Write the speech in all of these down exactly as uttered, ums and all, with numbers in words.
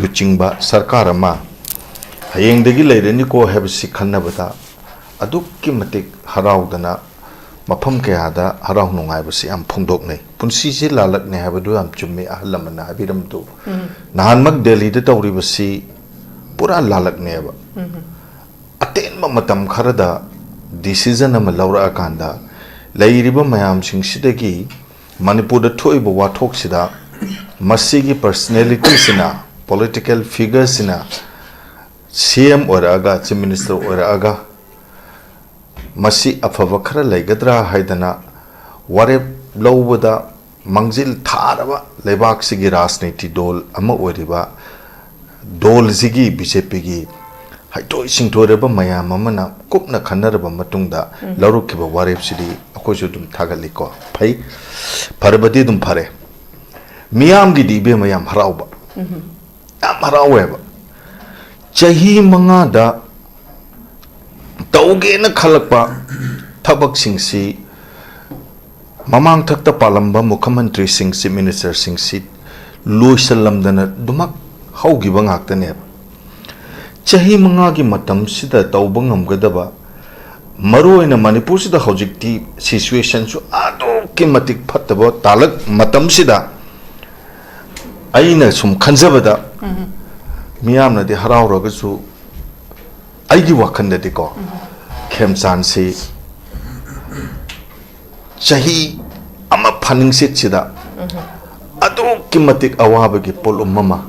ꯂꯨꯆꯤꯡꯕ ꯁꯔꯀꯥꯔ ꯑꯃ ꯍꯌꯦꯡꯗꯒꯤ ꯂꯩꯔꯅꯤꯀꯣ ꯍꯥꯏꯕꯁꯤ ꯈꯟꯅꯕꯗ ꯑꯗꯨꯛꯀꯤ ꯃꯇꯤꯛ ꯍꯔꯥꯎꯗꯅ ꯃꯐꯝ ꯀꯌꯥꯗ ꯍꯔꯥꯎ ꯅꯨꯡꯉꯥꯏꯕꯁꯤ ꯌꯥꯝ ꯐꯣꯡꯗꯣꯛꯅꯩ꯫ ꯄꯨꯟꯁꯤꯁꯦ ꯂꯥꯜꯂꯛꯅꯦ ꯍꯥꯏꯕꯗꯨ ꯌꯥꯝ ꯆꯨꯝꯃꯤ ꯑꯍꯜ ꯂꯃꯟꯅ ꯍꯥꯏꯕꯤꯔꯝꯕꯗꯨ꯫ ꯅꯍꯥꯟꯃꯛ ꯗꯦꯜꯂꯤꯗ ꯇꯧꯔꯤꯕꯁꯤ ꯄꯨꯔꯥ ꯂꯥꯜꯂꯛꯅꯦꯕ꯫ ꯑꯇꯦꯟꯕ ꯃꯇꯝ ꯈꯔꯗ decision ꯑꯃ ꯂꯧꯔꯛꯑꯀꯥꯟꯗ ꯂꯩꯔꯤꯕ ꯃꯌꯥꯝꯁꯤꯡꯁꯤꯗꯒꯤ ꯃꯅꯤꯄꯨꯔꯗ ꯊꯣꯛꯏꯕ ꯋꯥꯊꯣꯛꯁꯤꯗ ꯃꯁꯤꯒꯤ personalityꯁꯤꯅ, political figureꯁꯤꯅ C M ꯑꯣꯏꯔꯛꯑꯒ, Chief Minister ꯑꯣꯏꯔꯛꯑꯒ ꯃꯁꯤ ꯑꯐꯕ ꯈꯔ ꯂꯩꯒꯗ꯭ꯔꯥ ꯍꯥꯏꯗꯅ ꯋꯥꯔꯦꯞ ꯂꯧꯕꯗ ꯃꯥꯡꯖꯤꯜ ꯊꯥꯔꯕ ꯂꯩꯕꯥꯛꯁꯤꯒꯤ ꯔꯥꯖꯅꯤꯇꯤ ꯗꯣꯜ ꯑꯃ ꯑꯣꯏꯔꯤꯕ ꯗꯣꯜꯁꯤꯒꯤ, BJPꯒꯤ ꯍꯩꯊꯣꯏ ꯁꯤꯡꯊꯣꯏꯔꯕ ꯃꯌꯥꯝ ꯑꯃꯅ ꯀꯨꯞꯅ ꯈꯟꯅꯔꯕ ꯃꯇꯨꯡꯗ ꯂꯧꯔꯛꯈꯤꯕ ꯋꯥꯔꯦꯞꯁꯤꯗꯤ ꯑꯩꯈꯣꯏꯁꯨ ꯑꯗꯨꯝ ꯊꯥꯒꯠꯂꯤꯀꯣ꯫ ꯐꯩ, ꯐꯔꯕꯗꯤ ꯑꯗꯨꯝ ꯐꯔꯦ꯫ ꯃꯤꯌꯥꯝꯒꯤꯗꯤ ꯏꯕꯦꯝꯃ ꯌꯥꯝ ꯍꯔꯥꯎꯕ, ꯌꯥꯝ ꯍꯔꯥꯎꯋꯦꯕ꯫ ꯆꯍꯤ ꯃꯉꯥꯗ ꯇꯧꯒꯦꯅ ꯈꯜꯂꯛꯄ ꯊꯕꯛꯁꯤꯡꯁꯤ ꯃꯃꯥꯡꯊꯛꯇ ꯄꯥꯜꯂꯝꯕ ꯃꯨꯈ꯭ꯌ ꯃꯟꯇ꯭ꯔꯤꯁꯤꯡ, Chief Ministerꯁꯤꯡꯁꯤ ꯂꯣꯏꯁꯤꯜꯂꯝꯗꯅ ꯑꯗꯨꯃꯛ ꯍꯧꯈꯤꯕ ꯉꯥꯛꯇꯅꯦꯕ꯫ ꯆꯍꯤ ꯃꯉꯥꯒꯤ ꯃꯇꯝꯁꯤꯗ ꯇꯧꯕ ꯉꯝꯒꯗꯕ, ꯃꯔꯨꯑꯣꯏꯅ ꯃꯅꯤꯄꯨꯔꯁꯤꯗ ꯍꯧꯖꯤꯛꯇꯤ situationꯁꯨ ꯑꯗꯨꯛꯀꯤ ꯃꯇꯤꯛ ꯐꯠꯇꯕ ꯇꯥꯂꯛ ꯃꯇꯝꯁꯤꯗ ꯑꯩꯅ ꯁꯨꯝ ꯈꯟꯖꯕꯗ ꯃꯤꯌꯥꯝꯅꯗꯤ ꯍꯔꯥꯎꯔꯒꯁꯨ ꯑꯩꯒꯤ ꯋꯥꯈꯜꯗꯗꯤꯀꯣ, ꯈꯦꯝꯆꯥꯟꯁꯤ ꯆꯍꯤ ꯑꯃ ꯐꯥꯅꯤꯡꯁꯤꯠꯁꯤꯗ ꯑꯗꯨꯛꯀꯤ ꯃꯇꯤꯛ ꯑꯋꯥꯕꯒꯤ ꯄꯣꯠꯂꯨꯝ ꯑꯃ,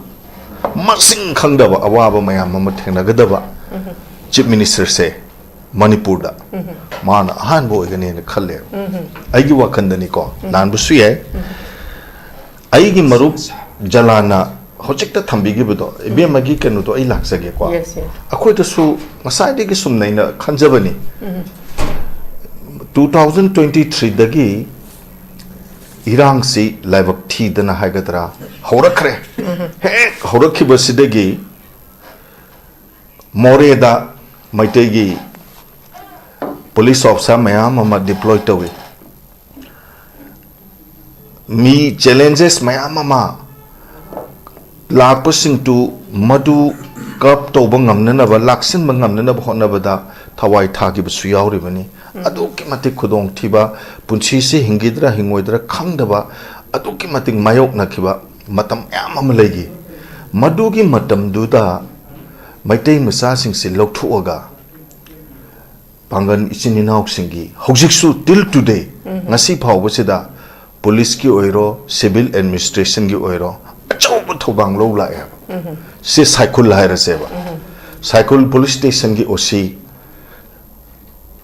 ꯃꯁꯤꯡ ꯈꯪꯗꯕ ꯑꯋꯥꯕ ꯃꯌꯥꯝ ꯑꯃ ꯊꯦꯡꯅꯒꯗꯕ Chief Ministerꯁꯦ ꯃꯅꯤꯄꯨꯔꯗ ꯃꯥꯅ ꯑꯍꯥꯟꯕ ꯑꯣꯏꯒꯅꯦꯅ ꯈꯜꯂꯦ꯫ ꯑꯩꯒꯤ ꯋꯥꯈꯜꯗꯅꯤꯀꯣ, ꯂꯥꯟꯕꯁꯨ ꯌꯥꯏ꯫ ꯑꯩꯒꯤ ꯃꯔꯨꯞ ꯖꯂꯥꯟꯅ ꯍꯧꯖꯤꯛꯇ ꯊꯝꯕꯤꯈꯤꯕꯗꯣ, ꯏꯕꯦꯝꯃꯒꯤ ꯀꯩꯅꯣꯗꯣ ꯑꯩ ꯂꯥꯛꯆꯒꯦꯀꯣ꯫ Yes, yes. ꯑꯩꯈꯣꯏꯗꯁꯨ ꯉꯁꯥꯏꯗꯒꯤ ꯁꯨꯝ ꯅꯩꯅ ꯈꯟꯖꯕꯅꯤ꯫ Two thousand twenty threeꯗꯒꯤ ꯏꯔꯥꯡꯁꯤ ꯂꯥꯏꯕꯛ ꯊꯤꯗꯅ ꯍꯥꯏꯒꯗ꯭ꯔꯥ ꯍꯧꯔꯛꯈ꯭ꯔꯦ꯫ ꯍꯦꯛ ꯍꯧꯔꯛꯈꯤꯕꯁꯤꯗꯒꯤ ꯃꯣꯔꯦꯗ ꯃꯩꯇꯩꯒꯤ police officer ꯃꯌꯥꯝ ꯑꯃ deploy ꯇꯧꯏ꯫ ꯃꯤ challenges ꯃꯌꯥꯝ ꯑꯃ ꯂꯥꯛꯄꯁꯤꯡꯗꯨ ꯃꯗꯨ ꯀꯔꯞ ꯇꯧꯕ ꯉꯝꯅꯅꯕ, ꯂꯥꯛꯁꯤꯟꯕ ꯉꯝꯅꯅꯕ ꯍꯣꯠꯅꯕꯗ ꯊꯋꯥꯏ ꯊꯥꯈꯤꯕꯁꯨ ꯌꯥꯎꯔꯤꯕꯅꯤ꯫ ꯑꯗꯨꯛꯀꯤ ꯃꯇꯤꯛ ꯈꯨꯗꯣꯡꯊꯤꯕ, ꯄꯨꯟꯁꯤꯁꯤ ꯍꯤꯡꯈꯤꯗ꯭ꯔꯥ ꯍꯤꯡꯉꯣꯏꯗ꯭ꯔꯥ ꯈꯪꯗꯕ, ꯑꯗꯨꯛꯀꯤ ꯃꯇꯤꯛ ꯃꯥꯌꯣꯛꯅꯈꯤꯕ ꯃꯇꯝ ꯃꯌꯥꯝ ꯑꯃ ꯂꯩꯈꯤ꯫ ꯃꯗꯨꯒꯤ ꯃꯇꯝꯗꯨꯗ ꯃꯩꯇꯩ ꯃꯆꯥꯁꯤꯡꯁꯤ ꯂꯧꯊꯣꯛꯑꯒ ꯄꯥꯡꯒꯜ ꯏꯆꯤꯟ ꯏꯅꯥꯎꯁꯤꯡꯒꯤ ꯍꯧꯖꯤꯛꯁꯨ, till today, ꯉꯁꯤ ꯐꯥꯎꯕꯁꯤꯗ ꯄꯨꯂꯤꯁꯀꯤ ꯑꯣꯏꯔꯣ, ꯁꯤꯚꯤꯜ ꯑꯦꯗꯃꯤꯅꯤꯁꯇ꯭ꯔꯦꯁꯟꯒꯤ ꯑꯣꯏꯔꯣ, ꯑꯆꯧꯕ ꯊꯧꯗꯥꯡ ꯂꯧ ꯂꯥꯛꯑꯦꯕ꯫ ꯁꯤ ꯁꯥꯏꯈꯨꯜ ꯍꯥꯏꯔꯁꯦꯕ꯫ ꯁꯥꯏꯈꯨꯜ ꯄꯨꯂꯤꯁ ꯁ꯭ꯇꯦꯁꯟꯒꯤ ꯑꯣ ꯁꯤ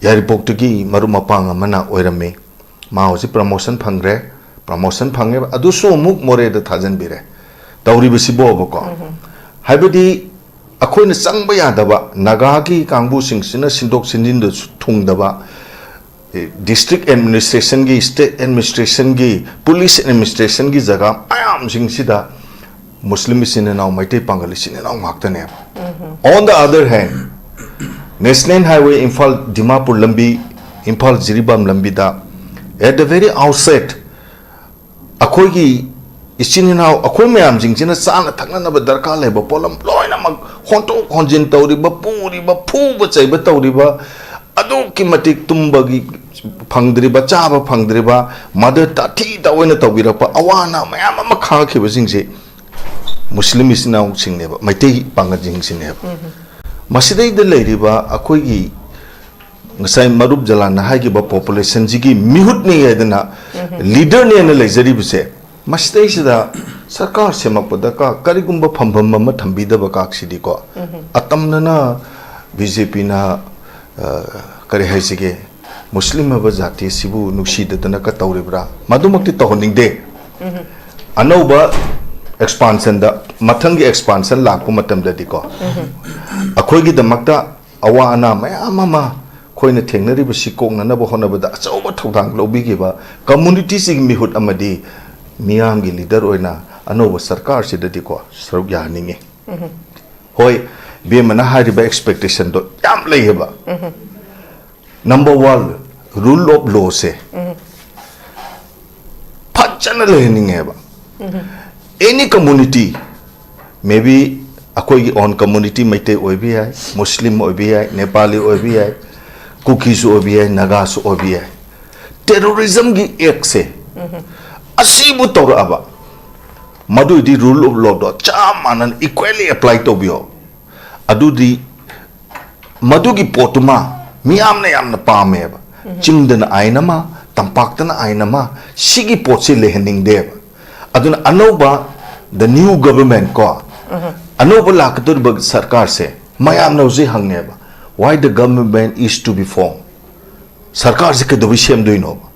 ꯌꯥꯏꯔꯤꯄꯣꯛꯇꯒꯤ ꯃꯔꯨꯞ ꯃꯄꯥꯡ ꯑꯃꯅ ꯑꯣꯏꯔꯝꯃꯤ꯫ ꯃꯥ ꯍꯧꯖꯤꯛ ꯄ꯭ꯔꯃꯣꯁꯟ ꯐꯪꯈ꯭ꯔꯦ꯫ ꯄ꯭ꯔꯃꯣꯁꯟ ꯐꯪꯉꯦꯕ, ꯑꯗꯨꯁꯨ ꯑꯃꯨꯛ ꯃꯣꯔꯦꯗ ꯊꯥꯖꯤꯟꯕꯤꯔꯦ꯫ ꯇꯧꯔꯤꯕꯁꯤꯕꯣꯕꯀꯣ꯫ ꯍꯥꯏꯕꯗꯤ ꯑꯩꯈꯣꯏꯅ ꯆꯪꯕ ꯌꯥꯗꯕ, ꯅꯥꯒꯥꯒꯤ ꯀꯥꯡꯕꯨꯁꯤꯡꯁꯤꯅ ꯁꯤꯟꯗꯣꯛ ꯁꯤꯟꯖꯤꯟꯗꯁꯨ ꯊꯨꯡꯗꯕ, ꯗꯤꯁꯇ꯭ꯔꯤꯛ ꯑꯦꯗꯃꯤꯅꯤꯁꯇ꯭ꯔꯦꯁꯟꯒꯤ, ꯁ꯭ꯇꯦꯠ ꯑꯦꯗꯃꯤꯅꯤꯁꯇ꯭ꯔꯦꯁꯟꯒꯤ, ꯄꯨꯂꯤꯁ ꯑꯦꯗꯃꯤꯅꯤꯁꯇ꯭ꯔꯦꯁꯟꯒꯤ ꯖꯒꯥ ꯃꯌꯥꯝꯁꯤꯡꯁꯤꯗ ꯃꯨꯁꯂꯤꯝ ꯏꯆꯤꯟ ꯏꯅꯥꯎ, ꯃꯩꯇꯩ ꯄꯥꯡꯒꯜ ꯏꯆꯤꯟ ꯏꯅꯥꯎ ꯉꯥꯛꯇꯅꯦꯕ꯫ On the other hand, national highway Imphal Dimapur ꯂꯝꯕꯤ, ꯏꯝꯐꯥꯜ ꯖꯤꯔꯤꯕꯥꯝ ꯂꯝꯕꯤꯗ, at the very outset, ꯑꯩꯈꯣꯏꯒꯤ ꯏꯆꯤꯟ ꯏꯅꯥꯎ, ꯑꯩꯈꯣꯏ ꯃꯌꯥꯝꯁꯤꯡꯁꯤꯅ ꯆꯥꯅ ꯊꯛꯅꯅꯕ ꯗꯔꯀꯥꯔ ꯂꯩꯕ ꯄꯣꯠꯂꯝ ꯂꯣꯏꯅꯃꯛ ꯍꯣꯟꯇꯣꯛ ꯍꯣꯟꯖꯤꯟ ꯇꯧꯔꯤꯕ, ꯄꯨꯔꯤꯕ, ꯐꯨꯕ ꯆꯩꯕ ꯇꯧꯔꯤꯕ, ꯑꯗꯨꯛꯀꯤ ꯃꯇꯤꯛ ꯇꯨꯝꯕꯒꯤ ꯐꯪꯗ꯭ꯔꯤꯕ, ꯆꯥꯕ ꯐꯪꯗ꯭ꯔꯤꯕ, ꯃꯗꯨ ꯇꯥꯊꯤ ꯇꯥꯑꯣꯏꯅ ꯇꯧꯕꯤꯔꯛꯄ, ꯑꯋꯥ ꯑꯅꯥ ꯃꯌꯥꯝ ꯑꯃ ꯈꯥꯡꯉꯛꯈꯤꯕꯁꯤꯡꯁꯤ ꯃꯨꯁꯂꯤꯝ ꯏꯆꯤꯟ ꯏꯅꯥꯎꯁꯤꯡꯅꯦꯕ, ꯃꯩꯇꯩ ꯄꯥꯡꯒꯜꯁꯤꯡꯁꯤꯅꯦꯕ꯫ ꯃꯁꯤꯗꯩꯗ ꯂꯩꯔꯤꯕ ꯑꯩꯈꯣꯏꯒꯤ ꯉꯁꯥꯏ ꯃꯔꯨꯞ ꯖꯂꯥꯟꯅ ꯍꯥꯏꯈꯤꯕ ꯄꯣꯄꯨꯂꯦꯁꯟꯁꯤꯒꯤ ꯃꯤꯍꯨꯠꯅꯤ ꯍꯥꯏꯗꯅ, ꯂꯤꯗꯔꯅꯦꯅ ꯂꯩꯖꯔꯤꯕꯁꯦ, ꯃꯁꯤꯗꯩꯁꯤꯗ ꯁꯔꯀꯥꯔ ꯁꯦꯝꯃꯛꯄꯗ ꯀ-, ꯀꯔꯤꯒꯨꯝꯕ ꯐꯝꯐꯝ ꯑꯃ ꯊꯝꯕꯤꯗꯕ ꯀꯥꯛꯁꯤꯗꯤꯀꯣ, ꯑꯇꯝꯅꯅ ꯕꯤ ꯖꯦ ꯄꯤꯅ, ꯑ, ꯀꯔꯤ ꯍꯥꯏꯁꯤꯒꯦ, ꯃꯨꯁꯂꯤꯝ ꯍꯥꯏꯕ ꯖꯥꯇꯤ ꯑꯁꯤꯕꯨ ꯅꯨꯡꯁꯤꯗꯗꯅ ꯀ ꯇꯧꯔꯤꯕ꯭ꯔꯥ? ꯃꯗꯨꯃꯛꯇꯤ ꯇꯧꯍꯟꯅꯤꯡꯗꯦ꯫ ꯑꯅꯧꯕ ꯑꯦꯛꯁꯄꯥꯟꯁꯟꯗ, ꯃꯊꯪꯒꯤ ꯑꯦꯛꯁꯄꯥꯟꯁꯟ ꯂꯥꯛꯄ ꯃꯇꯝꯗꯗꯤꯀꯣ, ꯑꯩꯈꯣꯏꯒꯤꯗꯃꯛꯇ ꯑꯋꯥ ꯑꯅꯥ ꯃꯌꯥꯝ ꯑꯃ ꯑꯩꯈꯣꯏꯅ ꯊꯦꯡꯅꯔꯤꯕꯁꯤ ꯀꯣꯛꯅꯅꯕ ꯍꯣꯠꯅꯕꯗ ꯑꯆꯧꯕ ꯊꯧꯗꯥꯡ ꯂꯧꯕꯤꯈꯤꯕ ꯀꯝꯃꯨꯅꯤꯇꯤꯁꯤꯒꯤ ꯃꯤꯍꯨꯠ ꯑꯃꯗꯤ ꯃꯤꯌꯥꯝꯒꯤ ꯂꯤꯗꯔ ꯑꯣꯏꯅ ꯑꯅꯧꯕ ꯁꯔꯀꯥꯔꯁꯤꯗꯗꯤꯀꯣ ꯁꯔꯨꯛ ꯌꯥꯍꯟꯅꯤꯡꯉꯤ꯫ ꯍꯣꯏ, ꯕꯦꯝꯃꯅ ꯍꯥꯏꯔꯤꯕ ꯑꯦꯛꯁꯄꯦꯛꯇꯦꯁꯟꯗꯣ ꯌꯥꯝ ꯂꯩꯌꯦꯕ꯫ ꯅꯝꯕꯔ ꯋꯥꯟ, ꯔꯨꯜ ꯑꯣꯐ ꯂꯣꯁꯦ ꯐꯖꯅ ꯂꯩꯍꯟꯅꯤꯡꯉꯦꯕ꯫ ꯑꯦꯅꯤ ꯀꯝꯃꯨꯅꯤꯇꯤ, maybe ꯑꯩꯈꯣꯏꯒꯤ own community ꯃꯩꯇꯩ ꯑꯣꯏꯕ ꯌꯥꯏ, ꯃꯨꯁꯂꯤꯝ ꯑꯣꯏꯕ ꯌꯥꯏ, ꯅꯦꯄꯥꯂꯤ ꯑꯣꯏꯕ ꯌꯥꯏ, ꯀꯨꯀꯤꯁꯨ ꯑꯣꯏꯕ ꯌꯥꯏ, ꯅꯥꯒꯥꯁꯨ ꯑꯣꯏꯕ ꯌꯥꯏ꯫ Terrorismꯒꯤ actꯁꯦ ꯑꯁꯤꯕꯨ ꯇꯧꯔꯛꯑꯕ, ꯃꯗꯨꯏꯗꯤ rule of lawꯗꯣ ꯆꯞ ꯃꯥꯟꯅꯅ equally apply ꯇꯧꯕꯤꯌꯣ꯫ ꯑꯗꯨꯗꯤ ꯃꯗꯨꯒꯤ ꯄꯣꯠꯇꯨꯃ ꯃꯤꯌꯥꯝꯅ ꯌꯥꯝꯅ ꯄꯥꯝꯃꯦꯕ꯫ ꯆꯤꯡꯗꯅ ꯑꯥꯏꯟ ꯑꯃ, ꯇꯝꯄꯥꯛꯇꯅ ꯑꯥꯏꯟ ꯑꯃ, ꯁꯤꯒꯤ ꯄꯣꯠꯁꯤ ꯂꯩꯍꯟꯅꯤꯡꯗꯦꯕ꯫ ꯑꯗꯨꯅ ꯑꯅꯧꯕ, the new government ꯀꯣ, ꯑꯅꯧꯕ ꯂꯥꯛꯀꯗꯧꯔꯤꯕ ꯁꯔꯀꯥꯔꯁꯦ ꯃꯌꯥꯝꯅ ꯍꯧꯖꯤꯛ ꯍꯪꯉꯦꯕ, "Why the government is to be formed?" ꯁꯔꯀꯥꯔꯁꯤ ꯀꯩꯗꯧꯕꯩ ꯁꯦꯝꯗꯣꯏꯅꯣꯕ?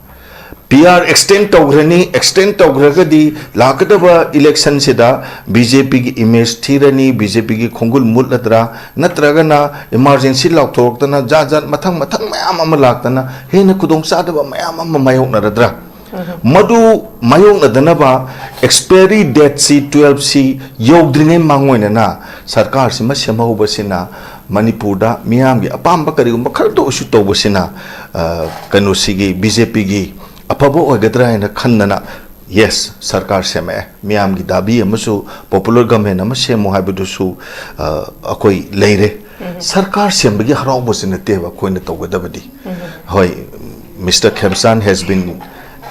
ꯄꯤ ꯑꯥꯔ extend ꯇꯧꯈ꯭ꯔꯅꯤ, extend ꯇꯧꯈ꯭ꯔꯒꯗꯤ ꯂꯥꯛꯀꯗꯕ electionꯁꯤꯗ ꯕꯤ ꯖꯦ ꯄꯤꯒꯤ image ꯊꯤꯔꯅꯤ, ꯕꯤ ꯖꯦ ꯄꯤꯒꯤ ꯈꯣꯡꯒꯨꯜ ꯃꯨꯠꯂꯗ꯭ꯔꯥ, ꯅꯠꯇ꯭ꯔꯒꯅ emergency ꯂꯥꯎꯊꯣꯔꯛꯇꯅ ꯖꯥꯠ ꯖꯥꯠ ꯃꯊꯪ ꯃꯊꯪ ꯃꯌꯥꯝ ꯑꯃ ꯂꯥꯛꯇꯅ ꯍꯦꯟꯅ ꯈꯨꯗꯣꯡꯆꯥꯗꯕ ꯃꯌꯥꯝ ꯑꯃ ꯃꯥꯌꯣꯛꯅꯔꯗ꯭ꯔꯥ? ꯃꯗꯨ ꯃꯥꯌꯣꯛꯅꯗꯅꯕ expiry dateꯁꯤ twelveꯁꯤ ꯌꯧꯗ꯭ꯔꯤꯉꯩ ꯃꯥꯡꯑꯣꯏꯅꯅ ꯁꯔꯀꯥꯔꯁꯤꯃ ꯁꯦꯝꯍꯧꯕꯁꯤꯅ ꯃꯅꯤꯄꯨꯔꯗ ꯃꯤꯌꯥꯝꯒꯤ ꯑꯄꯥꯝꯕ ꯀꯔꯤꯒꯨꯝꯕ ꯈꯔꯗ ꯑꯣꯏꯁꯨ ꯇꯧꯕꯁꯤꯅ, ꯑ, ꯀꯩꯅꯣꯁꯤꯒꯤ, ꯕꯤ ꯖꯦ ꯄꯤꯒꯤ ꯑꯐꯕ ꯑꯣꯏꯒꯗ꯭ꯔꯥ ꯍꯥꯏꯅ ꯈꯟꯗꯅ, yes, ꯁꯔꯀꯥꯔ ꯁꯦꯝꯃꯛꯑꯦ, ꯃꯤꯌꯥꯝꯒꯤ ꯗꯥꯕꯤ ꯑꯃꯁꯨ, popular government ꯑꯃ ꯁꯦꯝꯃꯨ ꯍꯥꯏꯕꯗꯨꯁꯨ, ꯑ, ꯑꯩꯈꯣꯏ ꯂꯩꯔꯦ꯫ ꯁꯔꯀꯥꯔ ꯁꯦꯝꯕꯒꯤ ꯍꯔꯥꯎꯕꯁꯤ ꯅꯠꯇꯦꯕ ꯑꯩꯈꯣꯏꯅ ꯇꯧꯒꯗꯕꯗꯤ꯫ ꯍꯣꯏ, Mister Khemchand has been,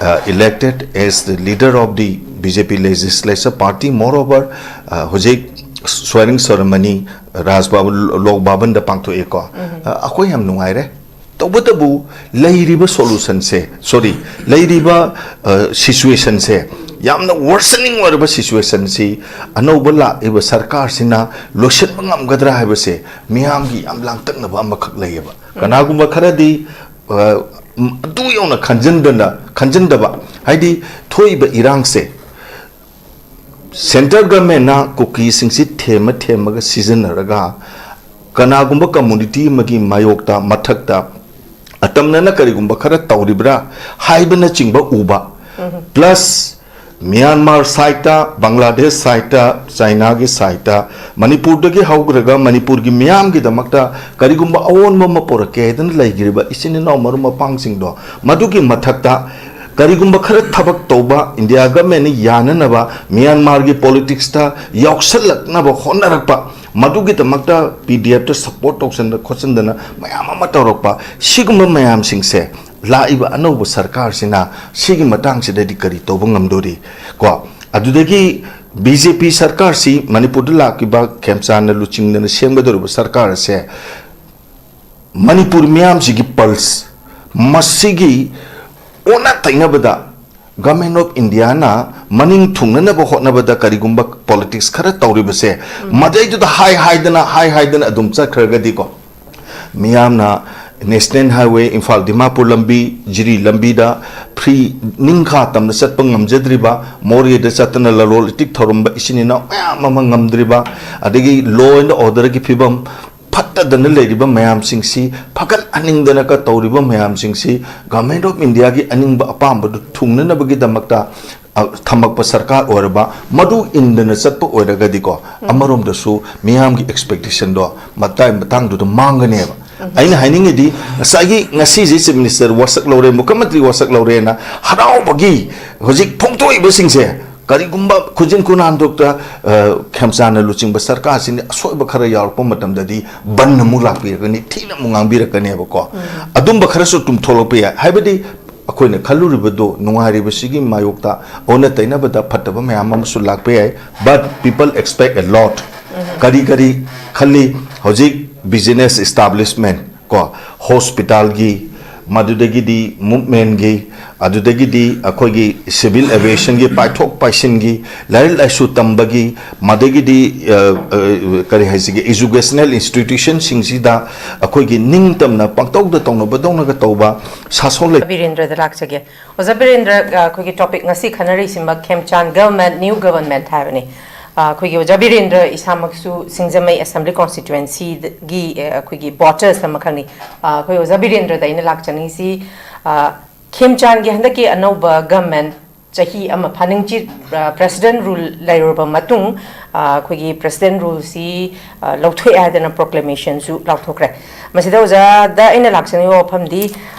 uh, elected as the leader of the B J P legislature party. Moreover, uh, ꯍꯧꯖꯤꯛ swearing ceremony ꯔꯥꯖ ꯚꯕꯟ, ꯂꯣꯛ ꯚꯕꯟꯗ ꯄꯥꯡꯊꯣꯛꯑꯦꯀꯣ꯫ ꯑ, ꯑꯩꯈꯣꯏ ꯌꯥꯝ ꯅꯨꯡꯉꯥꯏꯔꯦ꯫ ꯇꯧꯕꯇꯕꯨ ꯂꯩꯔꯤꯕ solutionꯁꯦ, sorry, ꯂꯩꯔꯤꯕ, ꯑ, situationꯁꯦ, ꯌꯥꯝꯅ worsening ꯑꯣꯏꯔꯕ situationꯁꯤ ꯑꯅꯧꯕ ꯂꯥꯛꯏꯕ ꯁꯔꯀꯥꯔꯁꯤꯅ ꯂꯣꯏꯁꯤꯟꯕ ꯉꯝꯒꯗ꯭ꯔꯥ ꯍꯥꯏꯕꯁꯦ ꯃꯤꯌꯥꯝꯒꯤ ꯌꯥꯝ ꯂꯥꯡꯇꯛꯅꯕ ꯑꯃꯈꯛ ꯂꯩꯌꯦꯕ꯫ ꯀꯅꯥꯒꯨꯝꯕ ꯈꯔꯗꯤ, ꯑ, ꯎꯝ, ꯑꯗꯨ ꯌꯧꯅ ꯈꯟꯖꯟꯗꯅ, ꯈꯟꯖꯟꯗꯕ, ꯍꯥꯏꯗꯤ ꯊꯣꯛꯏꯕ ꯏꯔꯥꯡꯁꯦ central governmentꯅ ꯀꯨꯀꯤꯁꯤꯡꯁꯤ ꯊꯦꯝꯃ ꯊꯦꯝꯃꯒ ꯁꯤꯖꯤꯟꯅꯔꯒ ꯀꯅꯥꯒꯨꯝꯕ community ꯑꯃꯒꯤ ꯃꯥꯌꯣꯛꯇ, ꯃꯊꯛꯇ ꯑꯇꯝꯅꯅ ꯀꯔꯤꯒꯨꯝꯕ ꯈꯔ ꯇꯧꯔꯤꯕ꯭ꯔꯥ ꯍꯥꯏꯕꯅꯆꯤꯡꯕ ꯎꯕ, plus Myanmar sideꯇ, Bangladesh sideꯇ, Chinaꯒꯤ sideꯇ, ꯃꯅꯤꯄꯨꯔꯗꯒꯤ ꯍꯧꯈ꯭ꯔꯒ ꯃꯅꯤꯄꯨꯔꯒꯤ ꯃꯤꯌꯥꯝꯒꯤꯗꯃꯛꯇ ꯀꯔꯤꯒꯨꯝꯕ ꯑꯑꯣꯟꯕ ꯑꯃ ꯄꯨꯔꯛꯀꯦ ꯍꯥꯏꯗꯅ ꯂꯩꯈ꯭ꯔꯤꯕ ꯏꯆꯤꯟ ꯏꯅꯥꯎ ꯃꯔꯨꯞ ꯃꯄꯥꯡꯁꯤꯡꯗꯣ, ꯃꯗꯨꯒꯤ ꯃꯊꯛꯇ ꯀꯔꯤꯒꯨꯝꯕ ꯈꯔ ꯊꯕꯛ ꯇꯧꯕ, ꯏꯟꯗꯤꯌꯥ ꯒꯚꯔꯟꯃꯦꯟꯅ ꯌꯥꯅꯅꯕ ꯃ꯭ꯌꯥꯟꯃꯥꯔꯒꯤ ꯄꯣꯂꯤꯇꯤꯛꯁꯇ ꯌꯥꯎꯁꯜꯂꯛꯅꯕ ꯍꯣꯠꯅꯔꯛꯄ, ꯃꯗꯨꯒꯤꯗꯃꯛꯇ ꯄꯤ ꯗꯤ ꯑꯦꯐꯇ ꯁꯄꯣꯔꯠ ꯇꯧꯁꯟꯗ ꯈꯣꯠꯆꯟꯗꯅ ꯃꯌꯥꯝ ꯑꯃ ꯇꯧꯔꯛꯄ, ꯁꯤꯒꯨꯝꯕ ꯃꯌꯥꯝꯁꯤꯡꯁꯦ ꯂꯥꯛꯏꯕ ꯑꯅꯧꯕ ꯁꯔꯀꯥꯔꯁꯤꯅ ꯁꯤꯒꯤ ꯃꯇꯥꯡꯁꯤꯗꯗꯤ ꯀꯔꯤ ꯇꯧꯕ ꯉꯝꯗꯣꯔꯤ? ꯀꯣ, ꯑꯗꯨꯗꯒꯤ ꯕꯤ ꯖꯦ ꯄꯤ ꯁꯔꯀꯥꯔꯁꯤ, ꯃꯅꯤꯄꯨꯔꯗ ꯂꯥꯛꯈꯤꯕ ꯈꯦꯝꯆꯥꯟꯅ ꯂꯨꯆꯤꯡꯗꯅ ꯁꯦꯝꯒꯗꯧꯔꯤꯕ ꯁꯔꯀꯥꯔ ꯑꯁꯦ ꯃꯅꯤꯄꯨꯔ ꯃꯤꯌꯥꯝꯁꯤꯒꯤ ꯄꯜꯁ, ꯃꯁꯤꯒꯤ ꯑꯣꯟꯅ ꯇꯩꯅꯕꯗ ꯒꯚꯔꯟꯃꯦꯟ ꯑꯣꯐ ꯏꯟꯗꯤꯌꯥꯅ ꯃꯅꯤꯡ ꯊꯨꯡꯅꯅꯕ ꯍꯣꯠꯅꯕꯗ ꯀꯔꯤꯒꯨꯝꯕ ꯄꯣꯂꯤꯇꯤꯛꯁ ꯈꯔ ꯇꯧꯔꯤꯕꯁꯦ, ꯃꯗꯩꯗꯨꯗ ꯍꯥꯏ ꯍꯥꯏꯗꯅ, ꯍꯥꯏ ꯍꯥꯏꯗꯅ ꯑꯗꯨꯝ ꯆꯠꯈ꯭ꯔꯒꯗꯤꯀꯣ, ꯃꯤꯌꯥꯝꯅ ꯅꯦꯁꯅꯦꯜ ꯍꯥꯏꯋꯦ, ꯏꯝꯐꯥꯜ ꯗꯤꯃꯥꯄꯨꯔ ꯂꯝꯕꯤ, ꯖꯤꯔꯤ ꯂꯝꯕꯤꯗ ꯐ꯭ꯔꯤ ꯅꯤꯡꯈꯥ ꯇꯝꯅ ꯆꯠꯄ ꯉꯝꯖꯗ꯭ꯔꯤꯕ, ꯃꯣꯔꯦꯗ ꯆꯠꯇꯅ ꯂꯂꯣꯜ ꯏꯇꯤꯛ ꯊꯧꯔꯝꯕ ꯏꯆꯤꯟ ꯏꯅꯥꯎ ꯃꯌꯥꯝ ꯑꯃ ꯉꯝꯗ꯭ꯔꯤꯕ, ꯑꯗꯒꯤ law and orderꯒꯤ ꯐꯤꯕꯝ ꯐꯠꯇꯗꯅ ꯂꯩꯔꯤꯕ ꯃꯌꯥꯝꯁꯤꯡꯁꯤ ꯐꯒꯠꯍꯟꯅꯤꯡꯗꯅꯒ ꯇꯧꯔꯤꯕ ꯃꯌꯥꯝꯁꯤꯡꯁꯤ ꯒꯚꯔꯟꯃꯦꯟ ꯑꯣꯐ ꯏꯟꯗꯤꯌꯥꯒꯤ ꯑꯅꯤꯡꯕ ꯑꯄꯥꯝꯕꯗꯨ ꯊꯨꯡꯅꯅꯕꯒꯤꯗꯃꯛꯇ, ꯑ, ꯊꯝꯃꯛꯄ ꯁꯔꯀꯥꯔ ꯑꯣꯏꯔꯕ, ꯃꯗꯨ ꯏꯟꯗꯅ ꯆꯠꯄ ꯑꯣꯏꯔꯒꯗꯤꯀꯣ, ꯑꯃꯔꯣꯝꯗꯁꯨ ꯃꯤꯌꯥꯝꯒꯤ ꯑꯦꯛꯁꯄꯦꯛꯇꯦꯁꯟꯗꯣ ꯃꯇꯥꯏ ꯃꯇꯥꯡꯗꯨꯗ ꯃꯥꯡꯒꯅꯦꯕ꯫ ꯑꯩꯅ ꯍꯥꯏꯅꯤꯡꯉꯤꯗꯤ, ꯉꯁꯥꯏꯒꯤ ꯉꯁꯤꯁꯦ ꯆꯤꯐ ꯃꯤꯅꯤꯁꯇꯔ ꯋꯥꯁꯛ ꯂꯧꯔꯦ, ꯃꯨꯈ꯭ꯌꯃꯟꯇ꯭ꯔꯤ ꯋꯥꯁꯛ ꯂꯧꯔꯦꯅ ꯍꯔꯥꯎꯕꯒꯤ ꯍꯧꯖꯤꯛ ꯐꯣꯡꯗꯣꯛꯏꯕꯁꯤꯡꯁꯦ, ꯀꯔꯤꯒꯨꯝꯕ ꯈꯨꯖꯤꯟ ꯈꯨꯅꯥꯟꯗꯣꯛꯇ, ꯑ, ꯈꯦꯝꯆꯥꯟꯅ ꯂꯨꯆꯤꯡꯕ ꯁꯔꯀꯥꯔꯁꯤꯅ ꯑꯁꯣꯏꯕ ꯈꯔ ꯌꯥꯎꯔꯛꯄ ꯃꯇꯝꯗꯗꯤ ꯕꯟ ꯑꯃꯨꯛ ꯂꯥꯛꯄꯤꯔꯛꯀꯅꯤ, ꯊꯤꯅ ꯑꯃꯨꯛ ꯉꯥꯡꯕꯤꯔꯛꯀꯅꯦꯕꯀꯣ꯫ ꯑꯗꯨꯝꯕ ꯈꯔꯁꯨ ꯑꯗꯨꯝ ꯊꯣꯛꯂꯛꯄ ꯌꯥꯏ꯫ ꯍꯥꯏꯕꯗꯤ ꯑꯩꯈꯣꯏꯅ ꯈꯜꯂꯨꯔꯤꯕꯗꯨ ꯅꯨꯡꯉꯥꯏꯔꯤꯕꯁꯤꯒꯤ ꯃꯥꯌꯣꯛꯇ ꯑꯣꯟꯅ ꯇꯩꯅꯕꯗ ꯐꯠꯇꯕ ꯃꯌꯥꯝ ꯑꯃꯁꯨ ꯂꯥꯛꯄ ꯌꯥꯏ꯫ But people expect a lot. ꯀꯔꯤ ꯀꯔꯤ ꯈꯜꯂꯤ ꯍꯧꯖꯤꯛ business establishment, ꯀꯣ, ꯍꯣꯁꯄꯤꯇꯥꯜꯒꯤ, ꯃꯗꯨꯗꯒꯤꯗꯤ ꯃꯨꯞꯃꯦꯟꯒꯤ, ꯑꯗꯨꯗꯒꯤꯗꯤ ꯑꯩꯈꯣꯏꯒꯤ ꯁꯤꯚꯤꯜ ꯑꯦꯚꯤꯌꯦꯁꯟꯒꯤ ꯄꯥꯏꯊꯣꯛ ꯄꯥꯏꯁꯤꯟꯒꯤ, ꯂꯥꯏꯔꯤꯛ ꯂꯥꯏꯁꯨ ꯇꯝꯕꯒꯤ, ꯃꯗꯒꯤꯗꯤ, ꯑ, ꯑ, ꯀꯔꯤ ꯍꯥꯏꯁꯤꯒꯦ, ꯏꯖꯨꯀꯦꯁꯅꯦꯜ ꯏꯟꯁꯇꯤꯇ꯭ꯌꯨꯁꯟꯁꯤꯡꯁꯤꯗ ꯑꯩꯈꯣꯏꯒꯤ ꯅꯤꯡꯇꯝꯅ ꯄꯪꯇꯧꯗ ꯇꯧꯅꯕꯗꯧꯅꯒ ꯇꯧꯕ ꯁꯥꯁꯣꯟ ꯂꯩ꯫ ꯕꯤꯔꯦꯟꯗ꯭ꯔꯗ ꯂꯥꯛꯆꯒꯦ꯫ ꯑꯣꯖꯥ ꯕꯤꯔꯦꯟꯗ꯭ꯔ, ꯑ, ꯑꯩꯈꯣꯏꯒꯤ ꯇꯣꯄꯤꯛ ꯉꯁꯤ ꯈꯟꯅꯔꯤꯁꯤꯃꯛ ꯈꯦꯝꯆꯥꯟ ꯒꯚꯔꯟꯃꯦꯟꯠ, ꯅ꯭ꯌꯨ ꯒꯚꯔꯟꯃꯦꯟꯠ ꯍꯥꯏꯕꯅꯤ꯫ ꯑ, ꯑꯩꯈꯣꯏꯒꯤ ꯑꯣꯖꯥ ꯕꯤꯔꯦꯟꯗ꯭ꯔ ꯏꯁꯥꯃꯛꯁꯨ ꯁꯤꯡꯖꯃꯩ ꯑꯦꯁꯦꯝꯕ꯭ꯂꯤ ꯀꯣꯟꯁꯇꯤꯇ꯭ꯌꯨꯑꯦꯟꯁꯤꯒꯤ, ꯑ, ꯑꯩꯈꯣꯏꯒꯤ ꯚꯣꯇꯔꯁ ꯑꯃꯈꯛꯅꯤ꯫ ꯑ, ꯑꯩꯈꯣꯏ ꯑꯣꯖꯥ ꯕꯤꯔꯦꯟꯗ꯭ꯔꯗ ꯑꯩꯅ ꯂꯥꯛꯆꯅꯤꯡꯉꯤꯁꯤ, ꯑ, ꯈꯦꯝꯆꯥꯟꯒꯤ ꯍꯟꯗꯛꯀꯤ ꯑꯅꯧꯕ ꯒꯚꯔꯟꯃꯦꯟꯠ ꯆꯍꯤ ꯑꯃ ꯐꯥꯅꯤꯡꯆꯤꯠ, ꯑ, ꯄ꯭ꯔꯦꯁꯤꯗꯦꯟꯠ ꯔꯨꯜ ꯂꯩꯔꯨꯔꯕ ꯃꯇꯨꯡ, ꯑ, ꯑꯩꯈꯣꯏꯒꯤ ꯄ꯭ꯔꯦꯁꯤꯗꯦꯟꯠ ꯔꯨꯜꯁꯤ, ꯑ, ꯂꯧꯊꯣꯛꯑꯦ ꯍꯥꯏꯗꯅ ꯄ꯭ꯔꯣꯀ꯭ꯂꯦꯃꯦꯁꯟꯁꯨ ꯂꯥꯎꯊꯣꯛꯈ꯭ꯔꯦ꯫ ꯃꯁꯤꯗ ꯑꯣꯖꯥꯗ ꯑꯩꯅ ꯂꯥꯛꯆꯅꯤꯡꯕ ꯋꯥꯐꯝꯗꯤ,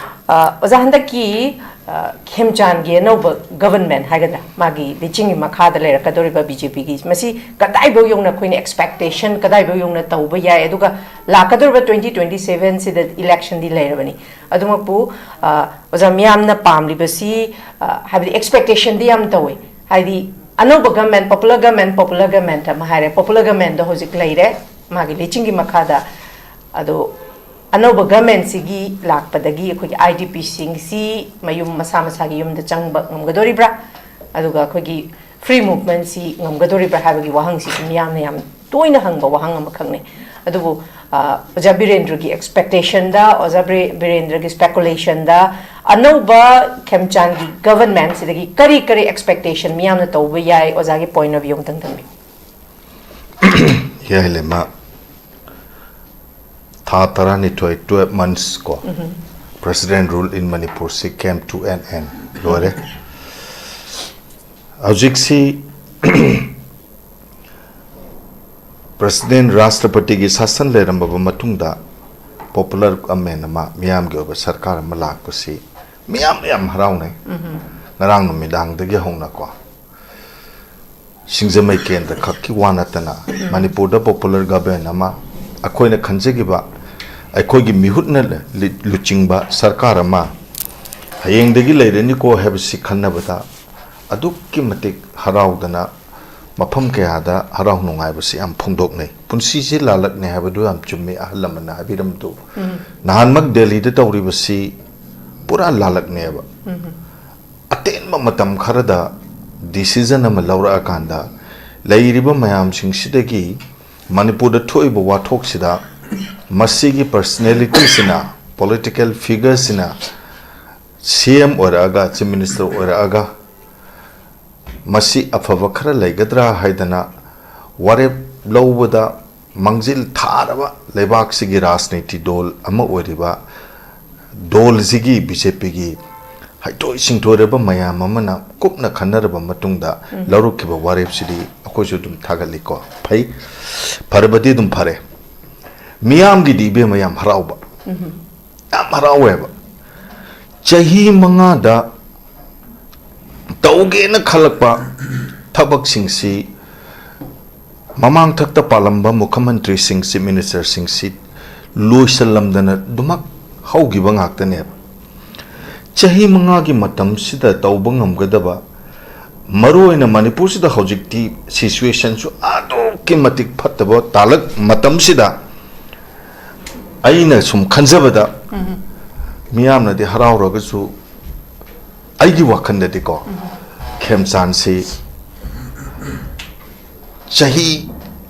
ꯑ, ꯑꯣꯖꯥ, ꯍꯟꯗꯛꯀꯤ ꯈꯦꯝꯆꯥꯟꯒꯤ ꯑꯅꯧꯕ ꯒꯕꯔꯟꯃꯦꯟ ꯍꯥꯏꯒꯗ꯭ꯔꯥ, ꯃꯥꯒꯤ ꯂꯨꯆꯤꯡꯒꯤ ꯃꯈꯥꯗ ꯂꯩꯔꯛꯀꯗꯧꯔꯤꯕ ꯕꯤ ꯖꯦ ꯄꯤꯒꯤ, ꯃꯁꯤ ꯀꯗꯥꯏꯐꯥꯎ ꯌꯧꯅ ꯑꯩꯈꯣꯏꯅ ꯑꯦꯛꯁꯄꯦꯛꯇꯦꯁꯟ ꯀꯗꯥꯏꯐꯥꯎ ꯌꯧꯅ ꯇꯧꯕ ꯌꯥꯏ, ꯑꯗꯨꯒ ꯂꯥꯛꯀꯗꯧꯔꯤꯕ ꯇ꯭ꯋꯦꯟꯇꯤ ꯇ꯭ꯋꯦꯟꯇꯤ ꯁꯦꯚꯦꯟꯁꯤꯗ ꯏꯂꯦꯛꯁꯟꯗꯤ ꯂꯩꯔꯕꯅꯤ꯫ ꯑꯗꯨꯃꯛꯄꯨ ꯑꯣꯖꯥ, ꯃꯤꯌꯥꯝꯅ ꯄꯥꯝꯂꯤꯕꯁꯤ, ꯍꯥꯏꯕꯗꯤ ꯑꯦꯛꯁꯄꯦꯛꯇꯦꯁꯟꯗꯤ ꯌꯥꯝ ꯇꯧꯋꯤ, ꯍꯥꯏꯗꯤ ꯑꯅꯧꯕ ꯒꯕꯔꯟꯃꯦꯟ, ꯄꯣꯄꯨꯂꯔ ꯒꯕꯔꯟꯃꯦꯟ, ꯄꯣꯄꯨꯂꯔ ꯒꯕꯔꯟꯃꯦꯟ ꯑꯃ ꯍꯥꯏꯔꯦ, ꯄꯣꯄꯨꯂꯔ ꯒꯕꯔꯟꯃꯦꯟꯗꯣ ꯍꯧꯖꯤꯛ ꯂꯩꯔꯦ ꯃꯥꯒꯤ ꯂꯨꯆꯤꯡꯒꯤ ꯃꯈꯥꯗ꯫ ꯑꯗꯣ ꯑꯅꯧꯕ ꯒꯕꯔꯟꯃꯦꯟꯁꯤꯒꯤ ꯂꯥꯛꯄꯗꯒꯤ ꯑꯩꯈꯣꯏꯒꯤ ꯑꯥꯏ ꯗꯤ ꯄꯤꯁꯤꯡꯁꯤ ꯃꯌꯨꯝ ꯃꯁꯥ ꯃꯁꯥꯒꯤ ꯌꯨꯝꯗ ꯆꯪꯕ ꯉꯝꯒꯗꯣꯔꯤꯕ꯭ꯔꯥ, ꯑꯗꯨꯒ ꯑꯩꯈꯣꯏꯒꯤ ꯐ꯭ꯔꯤ ꯃꯨꯚꯃꯦꯟꯁꯤ ꯉꯝꯒꯗꯣꯔꯤꯕ꯭ꯔꯥ ꯍꯥꯏꯕꯒꯤ ꯋꯥꯍꯪꯁꯤꯁꯨ ꯃꯤꯌꯥꯝꯅ ꯌꯥꯝ ꯇꯣꯏꯅ ꯍꯪꯕ ꯋꯥꯍꯪ ꯑꯃꯈꯛꯅꯤ꯫ ꯑꯗꯨꯕꯨ ꯑꯣꯖꯥ ꯕꯤꯔꯦꯟꯗ꯭ꯔꯒꯤ ꯑꯦꯛꯁꯄꯦꯛꯇꯦꯁꯟꯗ, ꯑꯣꯖꯥ ꯕꯤꯔꯦꯟꯗ꯭ꯔꯒꯤ ꯁ꯭ꯄꯦꯀꯨꯂꯦꯁꯟꯗ ꯑꯅꯧꯕ ꯈꯦꯝꯆꯥꯟꯒꯤ ꯒꯕꯔꯟꯃꯦꯟꯁꯤꯗꯒꯤ ꯀꯔꯤ ꯀꯔꯤ ꯑꯦꯛꯁꯄꯦꯛꯇꯦꯁꯟ ꯃꯤꯌꯥꯝꯅ ꯇꯧꯕ ꯌꯥꯏ? ꯑꯣꯖꯥꯒꯤ ꯄꯣꯏꯟ ꯑꯣꯐ ꯚ꯭ꯌꯨ ꯑꯃꯇꯪ ꯊꯝꯕꯤꯌꯨ꯫ ꯌꯥꯏꯂꯦꯃ, ꯊꯥ ꯇꯔꯥꯅꯤꯊꯣꯏ, twelve months ꯀꯣ, President rule in Manipur ꯁꯤ came to an end, ꯂꯣꯏꯔꯦ꯫ ꯍꯧꯖꯤꯛꯁꯤ President, ꯔꯥꯁꯇ꯭ꯔꯄꯇꯤꯒꯤ ꯁꯥꯁꯟ ꯂꯩꯔꯝꯃꯕ ꯃꯇꯨꯡꯗ ꯄꯣꯄꯨꯂꯔ ꯒꯃꯦꯟ ꯑꯃ, ꯃꯤꯌꯥꯝꯒꯤ ꯑꯣꯏꯕ ꯁꯔꯀꯥꯔ ꯑꯃ ꯂꯥꯛꯄꯁꯤ ꯃꯤꯌꯥꯝꯅ ꯌꯥꯝ ꯍꯔꯥꯎꯅꯩ꯫ ꯉꯔꯥꯡ ꯅꯨꯃꯤꯗꯥꯡꯗꯒꯤ ꯍꯧꯅꯀꯣ, ꯁꯤꯡꯖꯃꯩ ꯀꯦꯟꯗ꯭ꯔ ꯈꯛꯀꯤ ꯋꯥ ꯅꯠꯇꯅ ꯃꯅꯤꯄꯨꯔꯗ ꯄꯣꯄꯨꯂꯔ ꯒꯕꯔꯟ ꯑꯃ, ꯑꯩꯈꯣꯏꯅ ꯈꯟꯖꯈꯤꯕ, ꯑꯩꯈꯣꯏꯒꯤ ꯃꯤꯍꯨꯠꯅ ꯂꯨꯆꯤꯡꯕ ꯁꯔꯀꯥꯔ ꯑꯃ ꯍꯌꯦꯡꯗꯒꯤ ꯂꯩꯔꯅꯤꯀꯣ ꯍꯥꯏꯕꯁꯤ ꯈꯟꯅꯕꯗ ꯑꯗꯨꯛꯀꯤ ꯃꯇꯤꯛ ꯍꯔꯥꯎꯗꯅ ꯃꯐꯝ ꯀꯌꯥꯗ ꯍꯔꯥꯎ ꯅꯨꯡꯉꯥꯏꯕꯁꯤ ꯌꯥꯝ ꯐꯣꯡꯗꯣꯛꯅꯩ꯫ ꯄꯨꯟꯁꯤꯁꯤ ꯂꯥꯜꯂꯛꯅꯦ ꯍꯥꯏꯕꯗꯨ ꯌꯥꯝ ꯆꯨꯝꯃꯤ, ꯑꯍꯜ ꯂꯃꯟꯅ ꯍꯥꯏꯕꯤꯔꯝꯕꯗꯨ꯫ ꯅꯍꯥꯟꯃꯛ ꯗꯦꯜꯂꯤꯗ ꯇꯧꯔꯤꯕꯁꯤ ꯄꯨꯔꯥ ꯂꯥꯜꯂꯛꯅꯦꯕ꯫ ꯑꯇꯦꯟꯕ ꯃꯇꯝ ꯈꯔꯗ ꯗꯤꯁꯤꯖꯟ ꯑꯃ ꯂꯧꯔꯛꯑꯀꯥꯟꯗ ꯂꯩꯔꯤꯕ ꯃꯌꯥꯝꯁꯤꯡꯁꯤꯗꯒꯤ ꯃꯅꯤꯄꯨꯔꯗ ꯊꯣꯛꯏꯕ ꯋꯥꯊꯣꯛꯁꯤꯗ ꯃꯁꯤꯒꯤ ꯄꯔꯁꯅꯦꯂꯤꯇꯤꯁꯤꯅ, ꯄꯣꯂꯤꯇꯤꯀꯦꯜ ꯐꯤꯒꯔꯁꯤꯅ ꯁꯤ ꯑꯦꯝ ꯑꯣꯏꯔꯛꯑꯒ, ꯆꯤꯐ ꯃꯤꯅꯤꯁꯇꯔ ꯑꯣꯏꯔꯛꯑꯒ ꯃꯁꯤ ꯑꯐꯕ ꯈꯔ ꯂꯩꯒꯗ꯭ꯔꯥ ꯍꯥꯏꯗꯅ ꯋꯥꯔꯦꯞ ꯂꯧꯕꯗ ꯃꯥꯡꯖꯤꯜ ꯊꯥꯔꯕ ꯂꯩꯕꯥꯛꯁꯤꯒꯤ ꯔꯥꯖꯅꯤꯇꯤ ꯗꯣꯜ ꯑꯃ ꯑꯣꯏꯔꯤꯕ ꯗꯣꯜꯁꯤꯒꯤ, ꯕꯤ ꯖꯦ ꯄꯤꯒꯤ ꯍꯩꯊꯣꯏ ꯁꯤꯡꯊꯣꯏꯔꯕ ꯃꯌꯥꯝ ꯑꯃꯅ ꯀꯨꯞꯅ ꯈꯟꯅꯔꯕ ꯃꯇꯨꯡꯗ ꯎꯝ꯫ ꯂꯧꯔꯛꯈꯤꯕ ꯋꯥꯔꯦꯞꯁꯤꯗꯤ ꯑꯩꯈꯣꯏꯁꯨ ꯑꯗꯨꯝ ꯊꯥꯒꯠꯂꯤꯀꯣ꯫ ꯐꯩ, ꯐꯔꯕꯗꯤ ꯑꯗꯨꯝ ꯐꯔꯦ꯫ ꯃꯤꯌꯥꯝꯒꯤꯗꯤ ꯏꯕꯦꯝꯃ ꯌꯥꯝ ꯍꯔꯥꯎꯕ, ꯎꯝ꯫ ꯌꯥꯝ ꯍꯔꯥꯎꯋꯦꯕ꯫ ꯆꯍꯤ ꯃꯉꯥꯗ ꯇꯧꯒꯦꯅ ꯈꯜꯂꯛꯄ ꯊꯕꯛꯁꯤꯡꯁꯤ ꯃꯃꯥꯡꯊꯛꯇ ꯄꯥꯜꯂꯝꯕ ꯃꯨꯈ꯭ꯌ ꯃꯟꯇ꯭ꯔꯤꯁꯤꯡ, ꯆꯤꯐ ꯃꯤꯅꯤꯁꯇꯔꯁꯤꯡꯁꯤ ꯂꯣꯏꯁꯤꯜꯂꯝꯗꯅ ꯑꯗꯨꯃꯛ ꯍꯧꯈꯤꯕ ꯉꯥꯛꯇꯅꯦꯕ꯫ ꯆꯍꯤ ꯃꯉꯥꯒꯤ ꯃꯇꯝꯁꯤꯗ ꯇꯧꯕ ꯉꯝꯒꯗꯕ, ꯃꯔꯨꯑꯣꯏꯅ ꯃꯅꯤꯄꯨꯔꯁꯤꯗ ꯍꯧꯖꯤꯛꯇꯤ ꯁꯤꯆꯨꯋꯦꯁꯟꯁꯨ ꯑꯗꯨꯛꯀꯤ ꯃꯇꯤꯛ ꯐꯠꯇꯕ ꯇꯥꯂꯛ ꯃꯇꯝꯁꯤꯗ, ꯑꯩꯅ ꯁꯨꯝ ꯈꯟꯖꯕꯗ, ꯃꯤꯌꯥꯝꯅꯗꯤ ꯍꯔꯥꯎꯔꯒꯁꯨ, ꯑꯩꯒꯤ ꯋꯥꯈꯜꯗꯗꯤꯀꯣ, ꯈꯦꯝꯆꯥꯟꯁꯤ ꯆꯍꯤ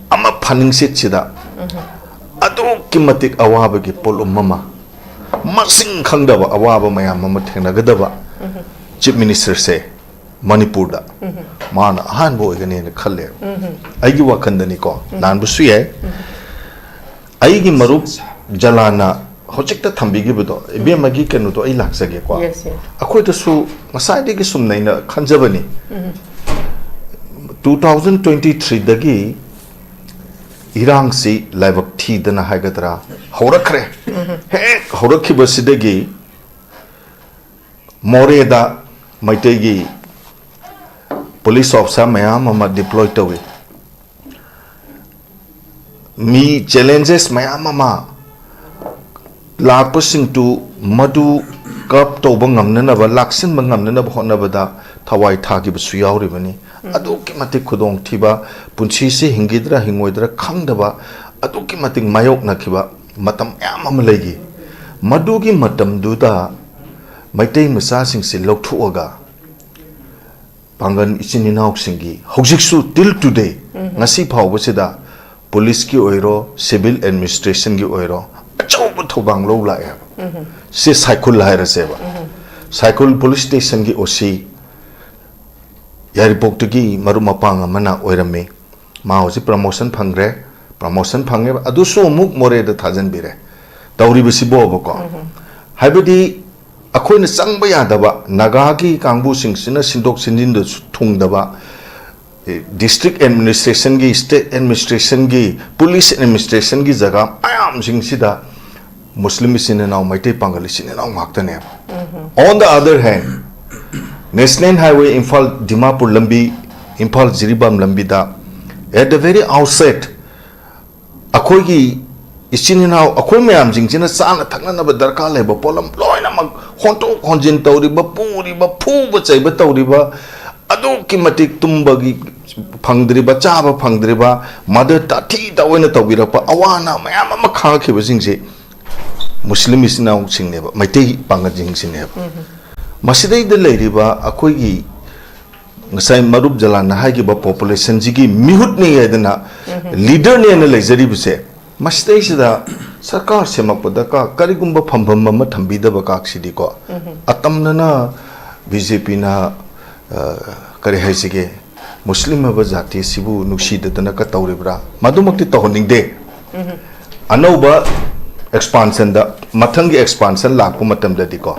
ꯑꯃ ꯐꯥꯅꯤꯡꯁꯤꯠꯁꯤꯗ ꯑꯗꯨꯛꯀꯤ ꯃꯇꯤꯛ ꯑꯋꯥꯕꯒꯤ ꯄꯣꯠꯂꯨꯝ ꯑꯃ, ꯃꯁꯤꯡ ꯈꯪꯗꯕ ꯑꯋꯥꯕ ꯃꯌꯥꯝ ꯑꯃ ꯊꯦꯡꯅꯒꯗꯕ ꯆꯤꯐ ꯃꯤꯅꯤꯁꯇꯔꯁꯦ ꯃꯅꯤꯄꯨꯔꯗ ꯃꯥꯅ ꯑꯍꯥꯟꯕ ꯑꯣꯏꯒꯅꯦꯅ ꯈꯜꯂꯦ꯫ ꯑꯩꯒꯤ ꯋꯥꯈꯜꯗꯅꯤꯀꯣ, ꯂꯥꯟꯕꯁꯨ ꯌꯥꯏ꯫ ꯑꯩꯒꯤ ꯃꯔꯨꯞ ꯖꯂꯥꯟꯅ ꯍꯧꯖꯤꯛꯇ ꯊꯝꯕꯤꯈꯤꯕꯗꯣ, ꯏꯕꯦꯝꯃꯒꯤ ꯀꯩꯅꯣꯗꯣ ꯑꯩ ꯂꯥꯛꯆꯒꯦꯀꯣ꯫ Yes, yes. ꯑꯩꯈꯣꯏꯗꯁꯨ ꯉꯁꯥꯏꯗꯒꯤ ꯁꯨꯝ ꯑꯩꯅ ꯈꯟꯖꯕꯅꯤ, ꯇꯨ ꯊꯥꯎꯖꯟ ꯇ꯭ꯋꯦꯟꯇꯤ ꯊ꯭ꯔꯤꯗꯒꯤ ꯏꯔꯥꯡꯁꯤ ꯂꯥꯏꯕꯛ ꯊꯤꯗꯅ ꯍꯥꯏꯒꯗ꯭ꯔꯥ, ꯍꯧꯔꯛꯈ꯭ꯔꯦ꯫ ꯍꯦꯛ ꯍꯧꯔꯛꯈꯤꯕꯁꯤꯗꯒꯤ ꯃꯣꯔꯦꯗ ꯃꯩꯇꯩꯒꯤ ꯄꯨꯂꯤꯁ ꯑꯣꯐꯤꯁꯥꯔ ꯃꯌꯥꯝ ꯑꯃ ꯗꯤꯄ꯭ꯂꯣꯏ ꯇꯧꯏ꯫ ꯃꯤ, ꯆꯦꯂꯦꯟꯖꯦꯁ ꯃꯌꯥꯝ ꯑꯃ ꯂꯥꯛꯄꯁꯤꯡꯗꯨ, ꯃꯗꯨ ꯀꯔꯞ ꯇꯧꯕ ꯉꯝꯅꯅꯕ, ꯂꯥꯛꯁꯤꯟꯕ ꯉꯝꯅꯅꯕ ꯍꯣꯠꯅꯕꯗ ꯊꯋꯥꯏ ꯊꯥꯈꯤꯕꯁꯨ ꯌꯥꯎꯔꯤꯕꯅꯤ꯫ ꯑꯗꯨꯛꯀꯤ ꯃꯇꯤꯛ ꯈꯨꯗꯣꯡꯊꯤꯕ, ꯄꯨꯟꯁꯤꯁꯤ ꯍꯤꯡꯈꯤꯗ꯭ꯔꯥ ꯍꯤꯡꯉꯣꯏꯗ꯭ꯔꯥ ꯈꯪꯗꯕ ꯑꯗꯨꯛꯀꯤ ꯃꯇꯤꯛ ꯃꯥꯌꯣꯛꯅꯈꯤꯕ ꯃꯇꯝ ꯃꯌꯥꯝ ꯑꯃ ꯂꯩꯈꯤ꯫ ꯃꯗꯨꯒꯤ ꯃꯇꯝꯗꯨꯗ ꯃꯩꯇꯩ ꯃꯆꯥꯁꯤꯡꯁꯤ ꯂꯧꯊꯣꯛꯑꯒ, ꯄꯥꯡꯒꯜ ꯏꯆꯤꯟ ꯏꯅꯥꯎꯁꯤꯡꯒꯤ ꯍꯧꯖꯤꯛꯁꯨ, till today, ꯉꯁꯤ ꯐꯥꯎꯕꯁꯤꯗ ꯄꯨꯂꯤꯁꯀꯤ ꯑꯣꯏꯔꯣ, ꯁꯤꯚꯤꯜ ꯑꯦꯗꯃꯤꯅꯤꯁꯇ꯭ꯔꯦꯁꯟꯒꯤ ꯑꯣꯏꯔꯣ, ꯑꯆꯧꯕ ꯊꯧꯗꯥꯡ ꯂꯧ ꯂꯥꯛꯑꯦꯕ꯫ ꯁꯤ ꯁꯥꯏꯈꯨꯜ ꯍꯥꯏꯔꯁꯦꯕ꯫ ꯁꯥꯏꯈꯨꯜ ꯄꯨꯂꯤꯁ ꯁ꯭ꯇꯦꯁꯟꯒꯤ ꯑꯣ ꯁꯤ ꯌꯥꯏꯔꯤꯄꯣꯛꯇꯒꯤ ꯃꯔꯨꯞ ꯃꯄꯥꯡ ꯑꯃꯅ ꯑꯣꯏꯔꯝꯃꯤ꯫ ꯃꯥ ꯍꯧꯖꯤꯛ ꯄ꯭ꯔꯃꯣꯁꯟ ꯐꯪꯈ꯭ꯔꯦ꯫ ꯄ꯭ꯔꯃꯣꯁꯟ ꯐꯪꯉꯦꯕ, ꯑꯗꯨꯁꯨ ꯑꯃꯨꯛ ꯃꯣꯔꯦꯗ ꯊꯥꯖꯤꯟꯕꯤꯔꯦ꯫ ꯇꯧꯔꯤꯕꯁꯤꯕꯣꯕꯀꯣ꯫ ꯍꯥꯏꯕꯗꯤ ꯑꯩꯈꯣꯏꯅ ꯆꯪꯕ ꯌꯥꯗꯕ, ꯅꯥꯒꯥꯒꯤ ꯀꯥꯡꯕꯨꯁꯤꯡꯁꯤꯅ ꯁꯤꯟꯗꯣꯛ ꯁꯤꯟꯖꯤꯟꯗꯁꯨ ꯊꯨꯡꯗꯕ, ꯗꯤꯁꯇ꯭ꯔꯤꯛ ꯑꯦꯗꯃꯤꯅꯤꯁꯇ꯭ꯔꯦꯁꯟꯒꯤ, ꯁ꯭ꯇꯦꯠ ꯑꯦꯗꯃꯤꯅꯤꯁꯇ꯭ꯔꯦꯁꯟꯒꯤ, ꯄꯨꯂꯤꯁ ꯑꯦꯗꯃꯤꯅꯤꯁꯇ꯭ꯔꯦꯁꯟꯒꯤ ꯖꯒꯥ ꯃꯌꯥꯝꯁꯤꯡꯁꯤꯗ ꯃꯨꯁꯂꯤꯝ ꯏꯆꯤꯟ ꯏꯅꯥꯎ, ꯃꯩꯇꯩ ꯄꯥꯡꯒꯜ ꯏꯆꯤꯟ ꯏꯅꯥꯎ ꯉꯥꯛꯇꯅꯦꯕ꯫ On the other hand, National Highway Imphal Dimapur ꯂꯝꯕꯤ, ꯏꯝꯐꯥꯜ ꯖꯤꯔꯤꯕꯥꯝ ꯂꯝꯕꯤꯗ at the very outset ꯑꯩꯈꯣꯏꯒꯤ ꯏꯆꯤꯟ ꯏꯅꯥꯎ, ꯑꯩꯈꯣꯏ ꯃꯌꯥꯝꯁꯤꯡꯁꯤꯅ ꯆꯥꯅ ꯊꯛꯅꯅꯕ ꯗꯔꯀꯥꯔ ꯂꯩꯕ ꯄꯣꯠꯂꯝ ꯂꯣꯏꯅꯃꯛ ꯍꯣꯟꯇꯣꯛ ꯍꯣꯟꯖꯤꯟ ꯇꯧꯔꯤꯕ, ꯄꯨꯔꯤꯕ, ꯐꯨꯕ ꯆꯩꯕ ꯇꯧꯔꯤꯕ, ꯑꯗꯨꯛꯀꯤ ꯃꯇꯤꯛ ꯇꯨꯝꯕꯒꯤ ꯐꯪꯗ꯭ꯔꯤꯕ, ꯆꯥꯕ ꯐꯪꯗ꯭ꯔꯤꯕ, ꯃꯗꯨ ꯇꯥꯊꯤ ꯇꯥꯑꯣꯏꯅ ꯇꯧꯕꯤꯔꯛꯄ, ꯑꯋꯥ ꯑꯅꯥ ꯃꯌꯥꯝ ꯑꯃ ꯈꯥꯡꯉꯛꯈꯤꯕꯁꯤꯡꯁꯦ ꯃꯨꯁꯂꯤꯝ ꯏꯆꯤꯟ ꯏꯅꯥꯎꯁꯤꯡꯅꯦꯕ, ꯃꯩꯇꯩ ꯄꯥꯡꯒꯜꯁꯤꯡꯁꯤꯅꯦꯕ꯫ ꯃꯁꯤꯗꯩꯗ ꯂꯩꯔꯤꯕ ꯑꯩꯈꯣꯏꯒꯤ ꯉꯁꯥꯏ ꯃꯔꯨꯞ ꯖꯂꯥꯟꯅ ꯍꯥꯏꯈꯤꯕ populationꯁꯤꯒꯤ ꯃꯤꯍꯨꯠꯅꯤ ꯍꯥꯏꯗꯅ, leaderꯅꯦꯅ ꯂꯩꯖꯔꯤꯕꯁꯦ, ꯃꯁꯤꯗꯩꯁꯤꯗ ꯁꯔꯀꯥꯔ ꯁꯦꯝꯃꯛꯄꯗ ꯀ-, ꯀꯔꯤꯒꯨꯝꯕ ꯐꯝꯐꯝ ꯑꯃ ꯊꯝꯕꯤꯗꯕ ꯀꯥꯛꯁꯤꯗꯤꯀꯣ, ꯑꯇꯝꯅꯅ BJPꯅ, ꯑ, ꯀꯔꯤ ꯍꯥꯏꯁꯤꯒꯦ, ꯃꯨꯁꯂꯤꯝ ꯍꯥꯏꯕ ꯖꯥꯇꯤ ꯑꯁꯤꯕꯨ ꯅꯨꯡꯁꯤꯗꯗꯅ ꯀ ꯇꯧꯔꯤꯕ꯭ꯔꯥ? ꯃꯗꯨꯃꯛꯇꯤ ꯇꯧꯍꯟꯅꯤꯡꯗꯦ꯫ ꯑꯅꯧꯕ expansionꯗ, ꯃꯊꯪꯒꯤ expansion ꯂꯥꯛꯄ ꯃꯇꯝꯗꯗꯤꯀꯣ,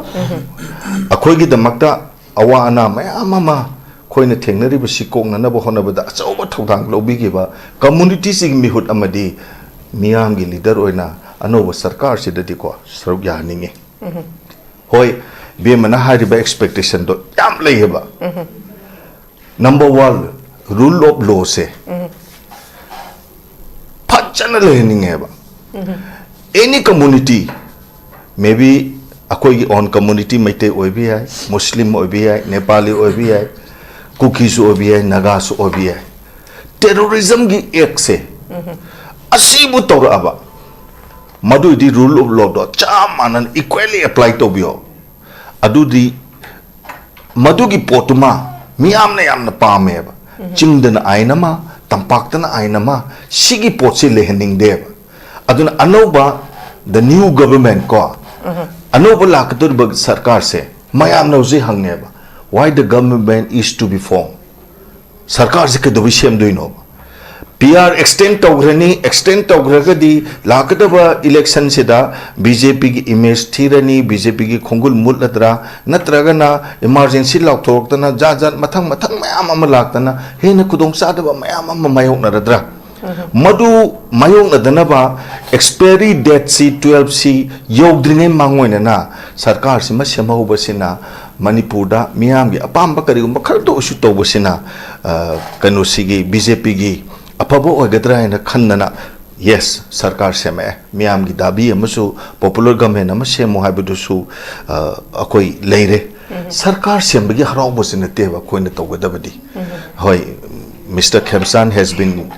ꯑꯩꯈꯣꯏꯒꯤꯗꯃꯛꯇ ꯑꯋꯥ ꯑꯅꯥ ꯃꯌꯥꯝ ꯑꯃ ꯑꯩꯈꯣꯏꯅ ꯊꯦꯡꯅꯔꯤꯕꯁꯤ ꯀꯣꯛꯅꯅꯕ ꯍꯣꯠꯅꯕꯗ ꯑꯆꯧꯕ ꯊꯧꯗꯥꯡ ꯂꯧꯕꯤꯈꯤꯕ communityꯁꯤꯒꯤ ꯃꯤꯍꯨꯠ ꯑꯃꯗꯤ ꯃꯤꯌꯥꯝꯒꯤ leader ꯑꯣꯏꯅ ꯑꯅꯧꯕ ꯁꯔꯀꯥꯔꯁꯤꯗꯗꯤꯀꯣ ꯁꯔꯨꯛ ꯌꯥꯍꯟꯅꯤꯡꯉꯤ꯫ ꯍꯣꯏ, ꯏꯕꯦꯝꯃꯅ ꯍꯥꯏꯔꯤꯕ expectationꯗꯣ ꯌꯥꯝ ꯂꯩꯌꯦꯕ꯫ Number one, rule of lawꯁꯦ ꯐꯖꯅ ꯂꯩꯍꯟꯅꯤꯡꯉꯦꯕ꯫ Any community, maybe ꯑꯩꯈꯣꯏꯒꯤ own community, ꯃꯩꯇꯩ ꯑꯣꯏꯕ ꯌꯥꯏ, ꯃꯨꯁꯂꯤꯝ ꯑꯣꯏꯕ ꯌꯥꯏ, ꯅꯦꯄꯥꯂꯤ ꯑꯣꯏꯕ ꯌꯥꯏ, ꯀꯨꯀꯤꯁꯨ ꯑꯣꯏꯕ ꯌꯥꯏ, ꯅꯥꯒꯥꯁꯨ ꯑꯣꯏꯕ ꯌꯥꯏ, terrorismꯒꯤ actꯁꯦ ꯑꯁꯤꯕꯨ ꯇꯧꯔꯛꯑꯕ, ꯃꯗꯨꯏꯗꯤ rule of lawꯗꯣ ꯆꯞ ꯃꯥꯟꯅꯅ equally apply ꯇꯧꯕꯤꯌꯣ꯫ ꯑꯗꯨꯗꯤ ꯃꯗꯨꯒꯤ ꯄꯣꯠꯇꯨꯃ ꯃꯤꯌꯥꯝꯅ ꯌꯥꯝꯅ ꯄꯥꯝꯃꯦꯕ꯫ ꯆꯤꯡꯗꯅ ꯑꯥꯏꯟ ꯑꯃ, ꯇꯝꯄꯥꯛꯇꯅ ꯑꯥꯏꯟ ꯑꯃ, ꯁꯤꯒꯤ ꯄꯣꯠꯁꯤ ꯂꯩꯍꯟꯅꯤꯡꯗꯦꯕ꯫ ꯑꯗꯨꯅ ꯑꯅꯧꯕ, the new government ꯀꯣ, ꯑꯅꯧꯕ ꯂꯥꯛꯀꯗꯧꯔꯤꯕ ꯁꯔꯀꯥꯔꯁꯦ ꯃꯌꯥꯝꯅ ꯍꯧꯖꯤꯛ ꯍꯪꯉꯦꯕ, "Why the government is to be formed?" ꯁꯔꯀꯥꯔꯁꯦ ꯀꯩꯗꯧꯕꯩ ꯁꯦꯝꯗꯣꯏꯅꯣꯕ? P R extend ꯇꯧꯈ꯭ꯔꯅꯤ, extend ꯇꯧꯈ꯭ꯔꯒꯗꯤ ꯂꯥꯛꯀꯗꯕ electionꯁꯤꯗ BJPꯒꯤ image ꯊꯤꯔꯅꯤ, BJPꯒꯤ ꯈꯣꯡꯒꯨꯜ ꯃꯨꯠꯂꯗ꯭ꯔꯥ, ꯅꯠꯇ꯭ꯔꯒꯅ emergency ꯂꯥꯎꯊꯣꯔꯛꯇꯅ ꯖꯥꯠ ꯖꯥꯠ ꯃꯊꯪ ꯃꯊꯪ ꯃꯌꯥꯝ ꯑꯃ ꯂꯥꯛꯇꯅ ꯍꯦꯟꯅ ꯈꯨꯗꯣꯡꯆꯥꯗꯕ ꯃꯌꯥꯝ ꯑꯃ ꯃꯥꯌꯣꯛꯅꯔꯗ꯭ꯔꯥ? ꯃꯗꯨ ꯃꯥꯌꯣꯛꯅꯗꯅꯕ expiry dateꯁꯤ, twelveꯁꯤ ꯌꯧꯗ꯭ꯔꯤꯉꯩ ꯃꯥꯡꯑꯣꯏꯅꯅ ꯁꯔꯀꯥꯔꯁꯤꯃ ꯁꯦꯝꯍꯧꯕꯁꯤꯅ ꯃꯅꯤꯄꯨꯔꯗ ꯃꯤꯌꯥꯝꯒꯤ ꯑꯄꯥꯝꯕ ꯀꯔꯤꯒꯨꯝꯕ ꯈꯔꯇ ꯑꯣꯏꯁꯨ ꯇꯧꯕꯁꯤꯅ, ꯑ, ꯀꯩꯅꯣꯁꯤꯒꯤ, BJPꯒꯤ ꯑꯐꯕ ꯑꯣꯏꯒꯗ꯭ꯔꯥ ꯍꯥꯏꯅ ꯈꯟꯗꯅ, yes, ꯁꯔꯀꯥꯔ ꯁꯦꯝꯃꯛꯑꯦ꯫ ꯃꯤꯌꯥꯝꯒꯤ ꯗꯥꯕꯤ ꯑꯃꯁꯨ popular government ꯑꯃ ꯁꯦꯝꯃꯨ ꯍꯥꯏꯕꯗꯨꯁꯨ, ꯑ, ꯑꯩꯈꯣꯏ ꯂꯩꯔꯦ꯫ ꯁꯔꯀꯥꯔ ꯁꯦꯝꯕꯒꯤ ꯍꯔꯥꯎꯕꯁꯤ ꯅꯠꯇꯦꯕ ꯑꯩꯈꯣꯏꯅ ꯇꯧꯒꯗꯕꯗꯤ꯫ ꯍꯣꯏ, Mister Khemchand has been,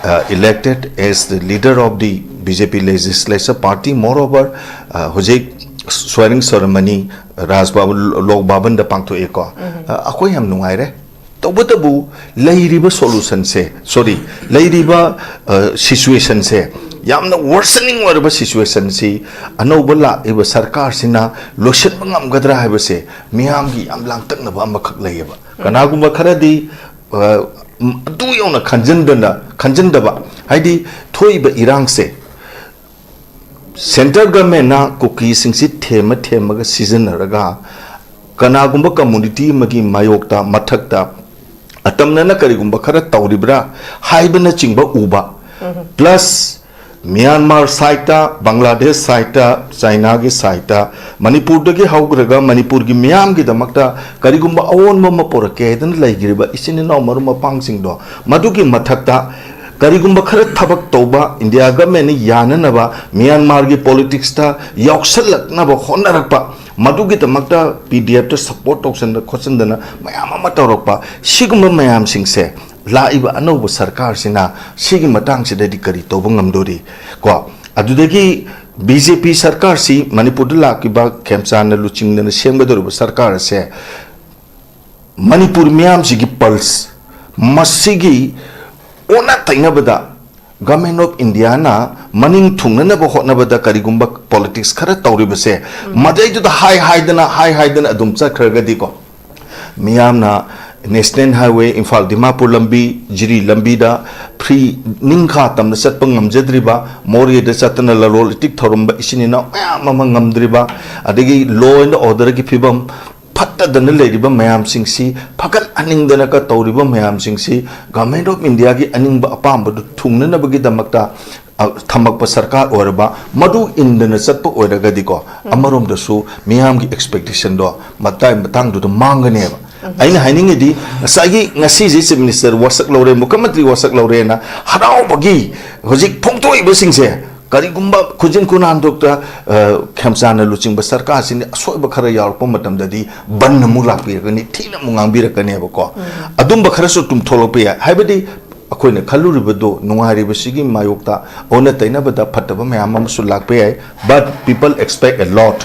uh, elected as the leader of the BJP legislature party. Moreover, uh, ꯍꯧꯖꯤꯛ swearing ceremony ꯔꯥꯖ ꯚꯕꯟ, ꯂꯣꯛ ꯚꯕꯟꯗ ꯄꯥꯡꯊꯣꯛꯑꯦꯀꯣ꯫ ꯑ, ꯑꯩꯈꯣꯏ ꯌꯥꯝ ꯅꯨꯡꯉꯥꯏꯔꯦ꯫ ꯇꯧꯕꯇꯕꯨ ꯂꯩꯔꯤꯕ solutionꯁꯦ, sorry, ꯂꯩꯔꯤꯕ, ꯑ, situationꯁꯦ, ꯌꯥꯝꯅ worsening ꯑꯣꯏꯔꯕ situationꯁꯤ ꯑꯅꯧꯕ ꯂꯥꯛꯏꯕ ꯁꯔꯀꯥꯔꯁꯤꯅ ꯂꯣꯏꯁꯤꯟꯕ ꯉꯝꯒꯗ꯭ꯔꯥ ꯍꯥꯏꯕꯁꯦ ꯃꯤꯌꯥꯝꯒꯤ ꯌꯥꯝ ꯂꯥꯡꯇꯛꯅꯕ ꯑꯃꯈꯛ ꯂꯩꯌꯦꯕ꯫ ꯀꯅꯥꯒꯨꯝꯕ ꯈꯔꯗꯤ, ꯑ, ꯎꯝ, ꯑꯗꯨ ꯌꯧꯅ ꯈꯟꯖꯤꯟꯗꯅ, ꯈꯟꯖꯤꯟꯗꯕ, ꯍꯥꯏꯗꯤ ꯊꯣꯛꯏꯕ ꯏꯔꯥꯡꯁꯦ central governmentꯅ ꯀꯨꯀꯤꯁꯤꯡꯁꯤ ꯊꯦꯝꯃ ꯊꯦꯝꯃꯒ ꯁꯤꯖꯤꯟꯅꯔꯒ ꯀꯅꯥꯒꯨꯝꯕ community ꯑꯃꯒꯤ ꯃꯥꯌꯣꯛꯇ, ꯃꯊꯛꯇ ꯑꯇꯝꯅꯅ ꯀꯔꯤꯒꯨꯝꯕ ꯈꯔ ꯇꯧꯔꯤꯕ꯭ꯔꯥ ꯍꯥꯏꯕꯅꯆꯤꯡꯕ ꯎꯕ, plus Myanmar sideꯇ, Bangladesh sideꯇ, Chinaꯒꯤ sideꯇ, ꯃꯅꯤꯄꯨꯔꯗꯒꯤ ꯍꯧꯈ꯭ꯔꯒ ꯃꯅꯤꯄꯨꯔꯒꯤ ꯃꯤꯌꯥꯝꯒꯤꯗꯃꯛꯇ ꯀꯔꯤꯒꯨꯝꯕ ꯑꯑꯣꯟꯕ ꯑꯃ ꯄꯨꯔꯛꯀꯦ ꯍꯥꯏꯗꯅ ꯂꯩꯈ꯭ꯔꯤꯕ ꯏꯆꯤꯟ ꯏꯅꯥꯎ ꯃꯔꯨꯞ ꯃꯄꯥꯡꯁꯤꯡꯗꯣ, ꯃꯗꯨꯒꯤ ꯃꯊꯛꯇ ꯀꯔꯤꯒꯨꯝꯕ ꯈꯔ ꯊꯕꯛ ꯇꯧꯕ, India governmentꯅ ꯌꯥꯅꯅꯕ Myanmarꯒꯤ politicsꯇ ꯌꯥꯎꯁꯜꯂꯛꯅꯕ ꯍꯣꯠꯅꯔꯛꯄ, ꯃꯗꯨꯒꯤꯗꯃꯛꯇ PDFꯇ support ꯇꯧꯁꯟꯗ ꯈꯣꯠꯆꯟꯗꯅ ꯃꯌꯥꯝ ꯑꯃ ꯇꯧꯔꯛꯄ, ꯁꯤꯒꯨꯝꯕ ꯃꯌꯥꯝꯁꯤꯡꯁꯦ ꯂꯥꯛꯏꯕ ꯑꯅꯧꯕ ꯁꯔꯀꯥꯔꯁꯤꯅ ꯁꯤꯒꯤ ꯃꯇꯥꯡꯁꯤꯗꯗꯤ ꯀꯔꯤ ꯇꯧꯕ ꯉꯝꯗꯣꯔꯤ? ꯀꯣ, ꯑꯗꯨꯗꯒꯤ BJP ꯁꯔꯀꯥꯔꯁꯤ, ꯃꯅꯤꯄꯨꯔꯗ ꯂꯥꯛꯈꯤꯕ ꯈꯦꯝꯆꯥꯟꯅ ꯂꯨꯆꯤꯡꯗꯅ ꯁꯦꯝꯒꯗꯧꯔꯤꯕ ꯁꯔꯀꯥꯔ ꯑꯁꯦ ꯃꯅꯤꯄꯨꯔ ꯃꯤꯌꯥꯝꯁꯤꯒꯤ pulse, ꯃꯁꯤꯒꯤ ꯑꯣꯟꯅ ꯇꯩꯅꯕꯗ Government of Indiaꯅ ꯃꯅꯤꯡ ꯊꯨꯡꯅꯅꯕ ꯍꯣꯠꯅꯕꯗ ꯀꯔꯤꯒꯨꯝꯕ politics ꯈꯔ ꯇꯧꯔꯤꯕꯁꯦ, ꯃꯗꯩꯗꯨꯗ ꯍꯥꯏ ꯍꯥꯏꯗꯅ, ꯍꯥꯏ ꯍꯥꯏꯗꯅ ꯑꯗꯨꯝ ꯆꯠꯈ꯭ꯔꯒꯗꯤꯀꯣ, ꯃꯤꯌꯥꯝꯅ National Highway, ꯏꯝꯐꯥꯜ ꯗꯤꯃꯥꯄꯨꯔ ꯂꯝꯕꯤ, ꯖꯤꯔꯤ ꯂꯝꯕꯤꯗ free ꯅꯤꯡꯈꯥ ꯇꯝꯅ ꯆꯠꯄ ꯉꯝꯖꯗ꯭ꯔꯤꯕ, ꯃꯣꯔꯦꯗ ꯆꯠꯇꯅ ꯂꯂꯣꯜ ꯏꯇꯤꯛ ꯊꯧꯔꯝꯕ ꯏꯆꯤꯟ ꯏꯅꯥꯎ ꯃꯌꯥꯝ ꯑꯃ ꯉꯝꯗ꯭ꯔꯤꯕ, ꯑꯗꯒꯤ law and orderꯒꯤ ꯐꯤꯕꯝ, ꯐꯠꯇꯗꯅ ꯂꯩꯔꯤꯕ ꯃꯌꯥꯝꯁꯤꯡꯁꯤ ꯐꯒꯠꯍꯟꯅꯤꯡꯗꯅꯒ ꯇꯧꯔꯤꯕ ꯃꯌꯥꯝꯁꯤꯡꯁꯤ Government of Indiaꯒꯤ ꯑꯅꯤꯡꯕ ꯑꯄꯥꯝꯕꯗꯨ ꯊꯨꯡꯅꯅꯕꯒꯤꯗꯃꯛꯇ, ꯑ, ꯊꯝꯃꯛꯄ ꯁꯔꯀꯥꯔ ꯑꯣꯏꯔꯕ, ꯃꯗꯨ ꯏꯟꯗꯅ ꯆꯠꯄ ꯑꯣꯏꯔꯒꯗꯤꯀꯣ, ꯑꯃꯔꯣꯝꯗꯁꯨ ꯃꯤꯌꯥꯝꯒꯤ expectationꯗꯣ ꯃꯇꯥꯏ ꯃꯇꯥꯡꯗꯨꯗ ꯃꯥꯡꯒꯅꯦꯕ꯫ ꯑꯩꯅ ꯍꯥꯏꯅꯤꯡꯉꯤꯗꯤ, ꯉꯁꯥꯏꯒꯤ ꯉꯁꯤꯁꯦ Chief Minister ꯋꯥꯁꯛ ꯂꯧꯔꯦ, ꯃꯨꯈ꯭ꯌꯃꯟꯇ꯭ꯔꯤ ꯋꯥꯁꯛ ꯂꯧꯔꯦꯅ ꯍꯔꯥꯎꯕꯒꯤ ꯍꯧꯖꯤꯛ ꯐꯣꯡꯗꯣꯛꯏꯕꯁꯤꯡꯁꯦ, ꯀꯔꯤꯒꯨꯝꯕ ꯈꯨꯖꯤꯟ ꯈꯨꯅꯥꯟꯊꯣꯛꯇ, ꯑ, ꯈꯦꯝꯆꯥꯟꯅ ꯂꯨꯆꯤꯡꯕ ꯁꯔꯀꯥꯔꯁꯤꯅ ꯑꯁꯣꯏꯕ ꯈꯔ ꯌꯥꯎꯔꯛꯄ ꯃꯇꯝꯗꯗꯤ ꯕꯟ ꯑꯃꯨꯛ ꯂꯥꯛꯄꯤꯔꯛꯀꯅꯤ, ꯊꯤꯅ ꯑꯃꯨꯛ ꯉꯥꯡꯕꯤꯔꯛꯀꯅꯦꯕꯀꯣ꯫ ꯑꯗꯨꯝꯕ ꯈꯔꯁꯨ ꯑꯗꯨꯝ ꯊꯣꯛꯂꯛꯄ ꯌꯥꯏ꯫ ꯍꯥꯏꯕꯗꯤ ꯑꯩꯈꯣꯏꯅ ꯈꯜꯂꯨꯔꯤꯕꯗꯣ ꯅꯨꯡꯉꯥꯏꯔꯤꯕꯁꯤꯒꯤ ꯃꯥꯌꯣꯛꯇ ꯑꯣꯟꯅ ꯇꯩꯅꯕꯗ ꯐꯠꯇꯕ ꯃꯌꯥꯝ ꯑꯃꯁꯨ ꯂꯥꯛꯄ ꯌꯥꯏ꯫ But people expect a lot.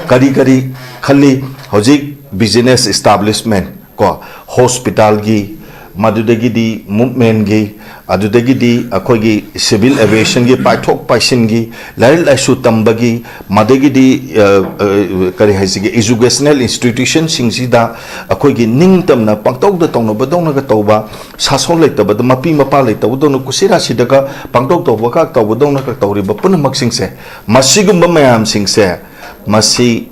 ꯀꯔꯤ ꯀꯔꯤ ꯈꯜꯂꯤ? ꯍꯧꯖꯤꯛ business establishment, ꯀꯣ, hospitalꯒꯤ, ꯃꯗꯨꯗꯒꯤꯗꯤ movementꯒꯤ, ꯑꯗꯨꯗꯒꯤꯗꯤ ꯑꯩꯈꯣꯏꯒꯤ civil aviationꯒꯤ ꯄꯥꯏꯊꯣꯛ ꯄꯥꯏꯁꯤꯟꯒꯤ, ꯂꯥꯏꯔꯤꯛ ꯂꯥꯏꯁꯨ ꯇꯝꯕꯒꯤ, ꯃꯗꯒꯤꯗꯤ, ꯑ, ꯑ, ꯀꯔꯤ ꯍꯥꯏꯁꯤꯒꯦ, educational institutionꯁꯤꯡꯁꯤꯗ ꯑꯩꯈꯣꯏꯒꯤ ꯅꯤꯡꯇꯝꯅ ꯄꯪꯇꯧꯗ ꯇꯧꯅꯕꯗꯧꯅꯒ ꯇꯧꯕ, ꯁꯥꯁꯣꯟ ꯂꯩꯇꯕꯗ, ꯃꯄꯤ ꯃꯄꯥ ꯂꯩꯇꯕꯗꯧꯅ ꯀꯨꯁꯤꯔꯥꯁꯤꯗꯒ ꯄꯪꯇꯧ ꯇꯧꯕꯒ ꯇꯧꯕꯗꯧꯅꯒ ꯇꯧꯔꯤꯕ ꯄꯨꯝꯅꯃꯛꯁꯤꯡꯁꯦ, ꯃꯁꯤꯒꯨꯝꯕ ꯃꯌꯥꯝꯁꯤꯡꯁꯦ, ꯃꯁꯤ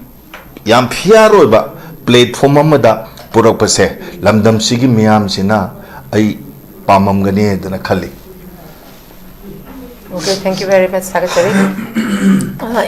ꯌꯥꯝ fair ꯑꯣꯏꯕ platform ꯑꯃꯗ ꯄꯨꯔꯛꯄꯁꯦ ꯂꯝꯗꯝꯁꯤꯒꯤ ꯃꯤꯌꯥꯝꯁꯤꯅ ꯑꯩ ꯄꯥꯝꯃꯝꯒꯅꯤ ꯍꯥꯏꯗꯅ ꯈꯜꯂꯤ꯫ Okay, thank you very much, ꯊꯥꯒꯠꯆꯔꯤ꯫ ꯑ,